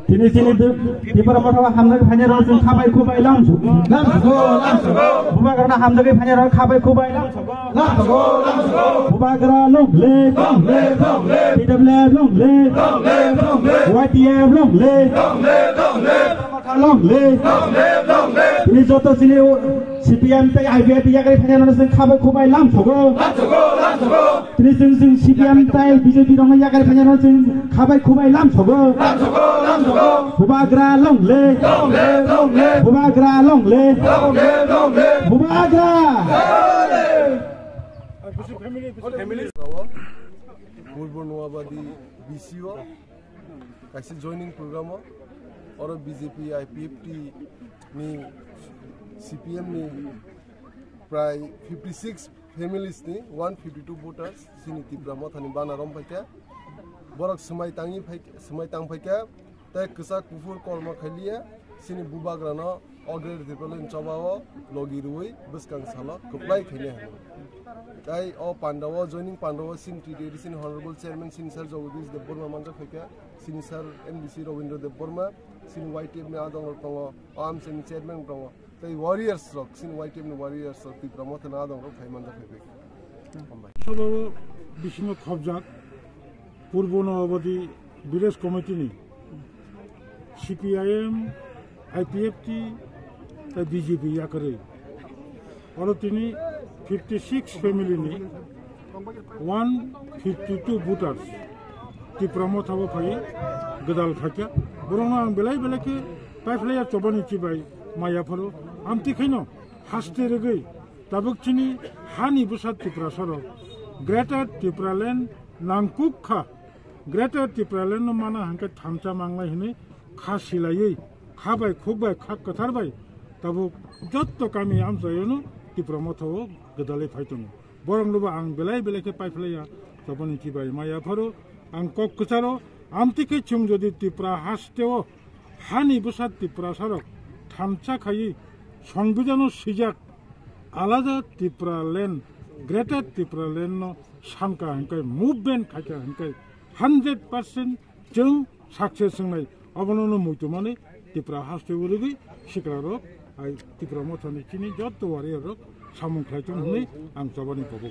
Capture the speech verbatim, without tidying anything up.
Tini chini Tipra Motha o hamjagwi phainai rok chwng khabai khubai lam sugo. Lam sugo, lam sugo. Bubagrano hamjagwi phainai rok khabai khubai lam sugo. Lam sugo, lam sugo. Bubagra long live. Long live, long live. T W F long live. Long live, long live. Y T F long live. Long live, long live. Long live. Tini joto chini C P M tei I P F T yakari phainai rok chwng khabai khubai lam sugo. Lam sugo, lam sugo. Tini chwng, chwng C P M tei B J P rokno yakari phainai rok chwng khabai khubai lam sugo. Lam sugo, lam sugo. Bubagra long live. Long live, long live. Bubagra long live. Long live, long live. Bubagra. Purbo Noabadi B C O kaisa joining program o, oro B J P, I P F T ni, C P M ni prai fifty six families ni one fifty two voters chini Tipra Mothani bana rom phaikha. Borok swmai tangwi phai-, swmai tang phaikha, tei kwchak kuphur kormo khailiya chini Bubagrano All Greater Tipraland chobao logi rwui bwskang salo kwplai khainai hwnwi. Tai o pandao, joining pandao chini T T A D C ni Honorable Chairman chini Sir Jagadish Debbarma manjak phaikha, chini Sir M D C Rabindra Debbarma, chini Y T F ni adong rok tongo, o amchaini chairman tongo, tei warriors rok, chini Y T F ni warriors rok Tipra Mothani adong rok phai manjak phaikha. Hambai. Sabao bisingo khobjak Purbo Noabadi Village Committee ni C P I M, I P F T, tei B J P yakarwi. Oro tini fifty six family ni one fifty two voters Tipra Motha o phai gwdal khaikha. Borokno ang belai belai khe paiphlaiya chobani chibai maya pharo. Amtwi khaino haste rwgwi tabuk chini hani bwsa Tiprasa rok Greater Tipraland nangkuk kha. Greater Tipraland no mana hwnkhe thansa manglai hwnwi kha silaiwi, kha bai khuk bai kha kwthar bai tabuk jotto kami amchaio no Tipra Motha o gwdalwi phai tongo. Borok no bo ang belai belai khe paiphlaiya, chobani chibai maya pharo ang kok kwcharo, amtwi khe chwng jodi Tipra haste o hani bwsa Tiprasa rok thansa khaiwi Songbidhano swijak alada Tipraland, Greater Tipraland no sanka hwnkhe movement khaikha hwnkhe hundred percent chwng success wngnai. Obono no muitumani Tipra haste o rwgwi sikla rok, ai Tipra Mothani chini jotto warrior rok samung khlai thung hwnwi ang chobani kobo.